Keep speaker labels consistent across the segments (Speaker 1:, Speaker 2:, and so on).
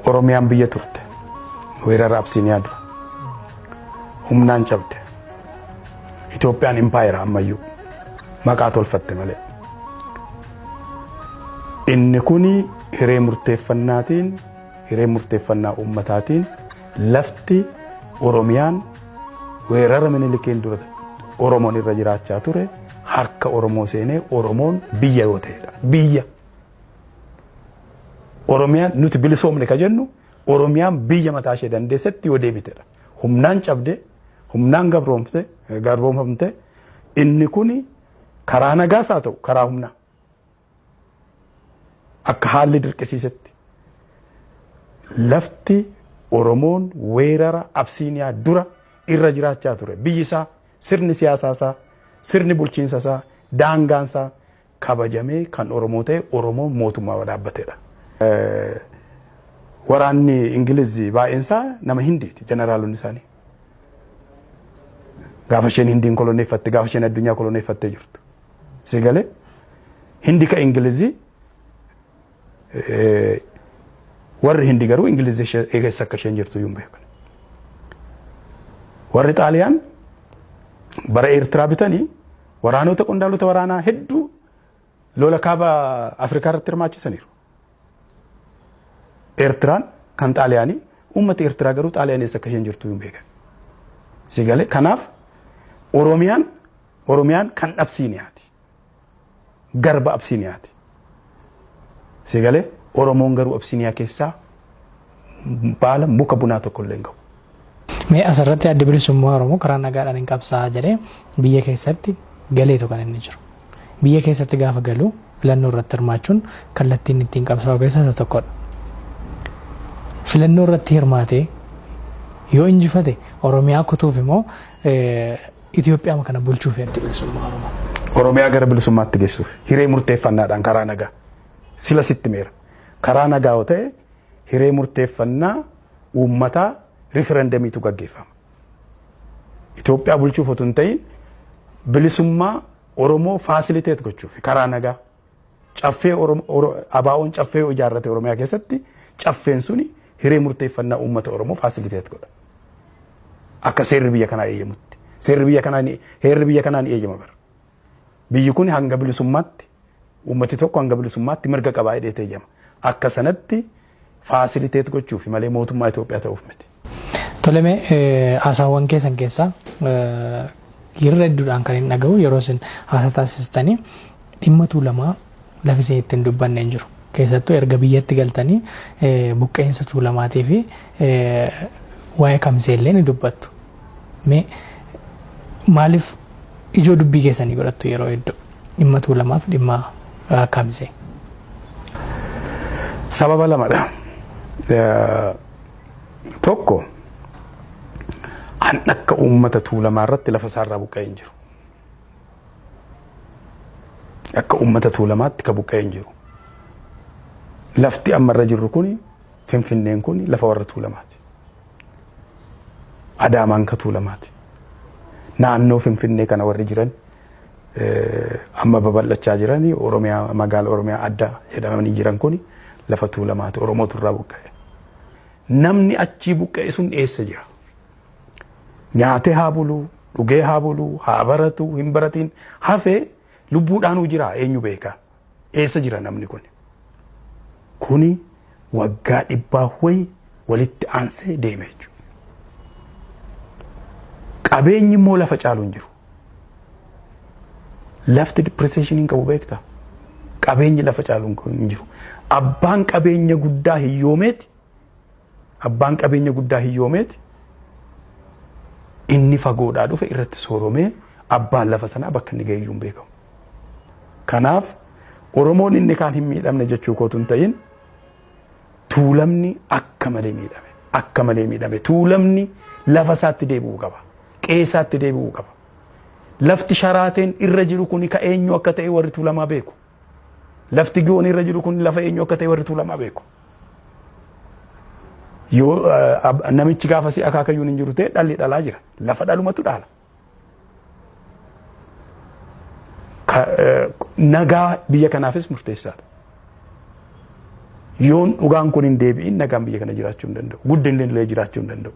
Speaker 1: Oromiyaan biyya turte weerara Absiiniyaa dura humnaan cabde. Itoophiyaan impaayera ammayyuu maqaa tolfatte malee. Inni kuni hiree murteeffannaatiin, hiree murteeffannaa uummataatiin lafti Oromiyaan weerara Minilikiin dura Oromoon irra jiraachaa ture harka Oromoo seenee Oromoon biyya yoo ta'edha. Biyya. Oromiyaan nuti bilisoomne ka jennu Oromiyaan biyya mataa ishee dandeessetti yoo deebitedha. Humnaan cabde, humnaan gabroomfte, garboomfamte inni kuni karaa nagaas haa ta'u karaa humnaa. Akka haalli dirqisiisetti lafti Oromoon weerara Absiiniyaa dura irra jiraachaa ture. Biyyi isaa, sirni siyaasaa isaa, sirni bulchiinsa isaa, daangaan isaa kabajamee kan Oromoo ta'e Oromoon mootummaa dhaabbatedha. Waraanni Ingiliz baay'een isaa nama Hindiiti, jeneraalonni isaanii. Gaafa isheen Hindiin koloneeffatte, gaafa isheen addunyaa koloneeffattee jirtu. Si galee Hindi ka Ingilizii, warri Hindi garuu Ingilizii eessa akka isheen jirtu iyyuu hin beekan. Warri Xaaliyaan bara Eertiraa bitanii waraanota qondaalota waraanaa hedduu lola kaaba Afrikaa irratti hirmaachisaniiru. Eertiraan kan Xaaliyaanii, uummata Eertiraa garuu Xaaliyaan eessa akka isheen jirtu hin beekan. Si galee kanaaf Oromiyaan kan Absiiniyaati. Garba Absiiniyaati. Si galee Oromoon garuu Absiiniyaa keessaa baala muka bunaa tokko illee hin qabu.
Speaker 2: Mee asirratti Addi Bilisummaa Oromoo karaa nagaadhaan hin qabsaa'a jedhee biyya keessatti galeetu kan inni jiru. Biyya keessatti gaafa galu filannoo irratti hirmaachuun kallattiin ittiin qabsaa'u keessaa isa tokkodha. Filannoo irratti hirmaatee yoo injifate Oromiyaa kutuuf immoo Itoophiyaa kana bulchuuf Addi Bilisummaa Oromoo?
Speaker 1: Oromiyaa gara bilisummaatti geessuuf hiree murteeffannaadhaan karaa nagaa sila sitti meera. Karaa nagaa yoo ta'e hiree murteeffannaa uummataa riferendemiitu gaggeeffama. Itoophiyaa bulchuuf otoo hin ta'in bilisummaa Oromoo facilitate gochuuf karaa nagaa. Caffee ABO'n caffee yoo ijaarrate Oromiyaa keessatti caffeen suni hiree murteeffannaa uummata Oromoo facilitate godha. Akka seerri biyya kanaa eeyyamutti. Seerri biyya kanaa ni heerri biyya kanaa ni eeyyama bara. Biyyi kun hanga bilisummaatti uummati tokko hanga bilisummaatti mirga qabaa jedhee eeyyama. Akka sanatti facilitate gochuuf malee mootummaa Itoophiyaa ta'uuf miti.
Speaker 2: Toleme, haasaawwan keessan keessaa yeroo hedduudhaan kan hin dhaga'u yeroo isin haasaa taasistanii dhimma Tuulamaa lafi isin ittiin dubbanne hin jiru. Keessattuu erga biyyatti galtanii buqqeensa Tuulamaatii fi waa'ee Kamisee illee ni dubbattu. Mee maaliif ijoo dubbii keessanii godhattu yeroo hedduu dhimma Tuulamaaf dhimma Kamisee?
Speaker 1: Sababa lamadha. Tokko, an akka uummata Tuulamaa irratti lafa isaarraa buqqa'ee hin jiru. Akka uummata Tuulamaatti ka buqqa'ee hin jiru. Lafti amma irra jirru kuni, Finfinneen kuni lafa warra Tuulamaati. Adaamaan ka Tuulamaati. Naannoo Finfinnee kana warri jiran amma babal'achaa jiran Oromiyaa magaala Oromiyaa adda jedhamanii jiran kuni lafa Tuulamaati. Oromootu irraa buqqa'e. Namni achii buqqa'e sun eessa jira? Nyaatee haa buluu, dhugee haa buluu, haa baratu, hin baratiin hafee lubbuudhaanuu jira eenyu beeka? Eessa jira namni kun? Kuni waggaa 100 wayi walitti aansee deeme jechuudha. Qabeenyi immoo lafa caalu hin jiru. Lafti depreciation hin qabu beektaa? Qabeenyi lafa caalu hin jiru. Abbaan qabeenya guddaa hiyyoomeeti. Abbaan qabeenya guddaa hiyyoomeeti. Inni fagoodhaa dhufe irratti sooromee abbaan lafa sanaa bakka inni ga'e iyyuu hin beekamu. Kanaaf Oromoon inni kaan hin miidhamne jechuu kootu hin ta'in, Tuulamni akka malee miidhame. Akka malee miidhame. Tuulamni lafa isaatti deebi'uu qaba. Qe'ee isaatti deebi'uu qaba. Lafti Sharaateen irra jiru kun ka eenyu akka ta'e warri Tuulamaa beeku. Lafti Giyoon irra jiru kun lafa eenyu akka ta'e warri Tuulamaa beeku. Yoo namichi gaafa si akaakayyuun hin jiru ta'e dhalli dhalaa jira. Lafa dhalumatu dhaala. Nagaa biyya kanaafis murteessaadha. Yoon dhugaan kun hin deebi'in nagaan biyya kana jiraachuu hin danda'u. Guddinni illee jiraachuu hin danda'u.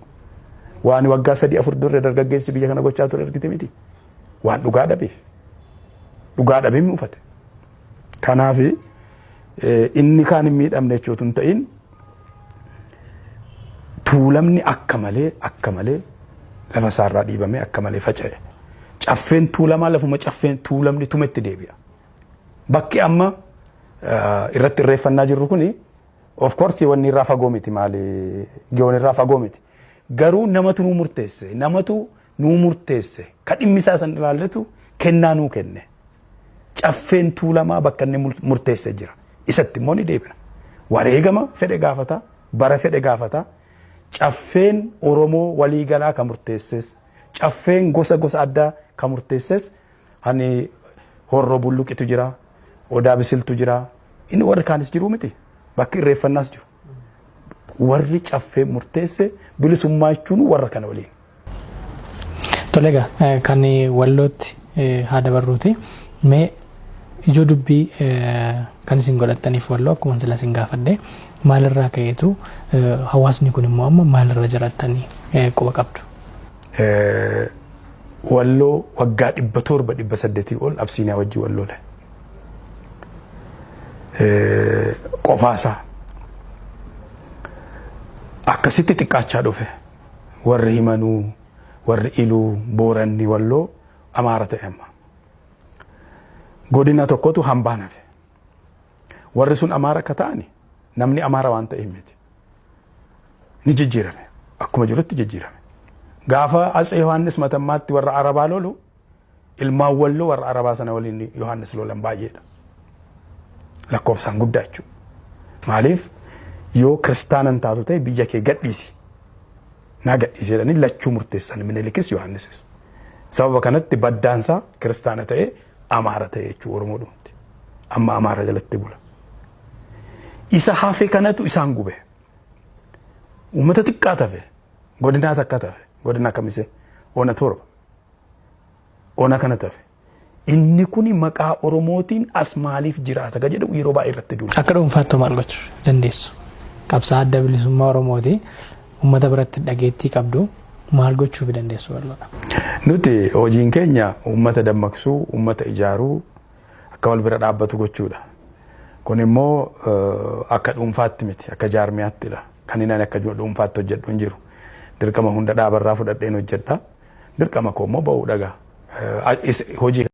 Speaker 1: Waan waggaa 3 4 dura dargaggeessi biyya kana gochaa ture argite miti. Waan dhugaa dhabeef. Dhugaa dhabee muufate. Kanaaf inni kaan hin miidhamne jechuutu hin ta'in, Tuulamni akka malee akka malee lafa isaarraa dhiibamee akka malee faca'e. Caffeen Tuulamaa lafuma caffeen Tuulamni tumetti deebi'a. Bakki amma irratti irreeffannaa jirru kuni, of course, wanni irraa fagoo miti, maali, Giyoon irraa fagoo miti. Garuu namatu nuu murteesse, namatu nuu murteesse, ka dhimmi isaa san ilaallatu kennaa nuu kenne. Caffeen Tuulamaa bakka inni murteesse jira. Isatti immoo ni deebina. Wareegama fedhe gaafata, bara fedhe gaafata. Caffeen Oromoo waliigalaa ka murteesses, caffeen gosa gosa addaa ka murteesses, hani Horroo Bulluqitu jira, Odaa Bisiltu jira. Inni warri kaanis jiru miti. Bakki irreeffannaas jiru. Warri caffee murteesse bilisummaa jechuun warra kana waliin.
Speaker 2: Tole egaa, kan Wallootti haa dabarruuti. Mee ijoo dubbii kan isin godhattaniif Walloo, akkuma sila isin gaafadhe, maalirraa ka'eetu, hawaasni kun immoo amma maalirra jirattanii quba qabdu?
Speaker 1: Walloo waggaa 700, 800 ol Absiiniyaa wajjin walloole. Qofaasaa. Akkasitti xiqqaachaa dhufe. Warri Himanuu, warri Iluu, Booranni Walloo Amaara ta'e amma. Godina tokkotu hambaan hafe. Warri sun Amaara akka ta'ani namni Amaara waan ta'eef miti. Ni jijjiirame. Akkuma jirutti jijjiirame. Gaafa Atsee Yohaannis Matammaatti warra Arabaa lolu, ilmaan Walloo warra Arabaa sana waliin Yohaannis lolan baay'eedha. Lakkoofsaan guddaa jechuudha. Maaliif, yoo kiristaanan taatu ta'e biyya kee gadhiisi. Naa gadhiisi jedhanii lachuu murteessan, Minilikis Yohaannisis. Sababa kanatti baddaansaa kiristaana ta'ee Amaara ta'e jechuudha Oromoo dhumti. Amma Amaara jalatti bula. Isa hafe kanatu isaan gube. Uummata xiqqaa tafe, godinaa takka tafe, godina Kamisee ona 7. Ona kana tafe. Inni kuni maqaa Oromootiin as maaliif jiraata ka jedhu yeroo baay'ee irratti duula.
Speaker 2: Akka dhuunfaatti maal gochuu dandeessu? Qabsaa Adda Bilisummaa Oromooti. Uummata biratti dhageettii qabdu. Maal gochuu dandeessu bal'oodha?
Speaker 1: Nuti hojiin keenya uummata dammaqsuu, uummata ijaaruu, akka wal bira dhaabbatu gochuudha. Kun immoo akka dhuunfaatti miti, akka jaarmiyaattidha. Kan inni ani akka dhuunfaatti hojjedhu hin jiru. Dirqama hunda dhaabarraa fudhadheen hojjedha. Dirqama koo immoo ba'uu dhagaa. Hojii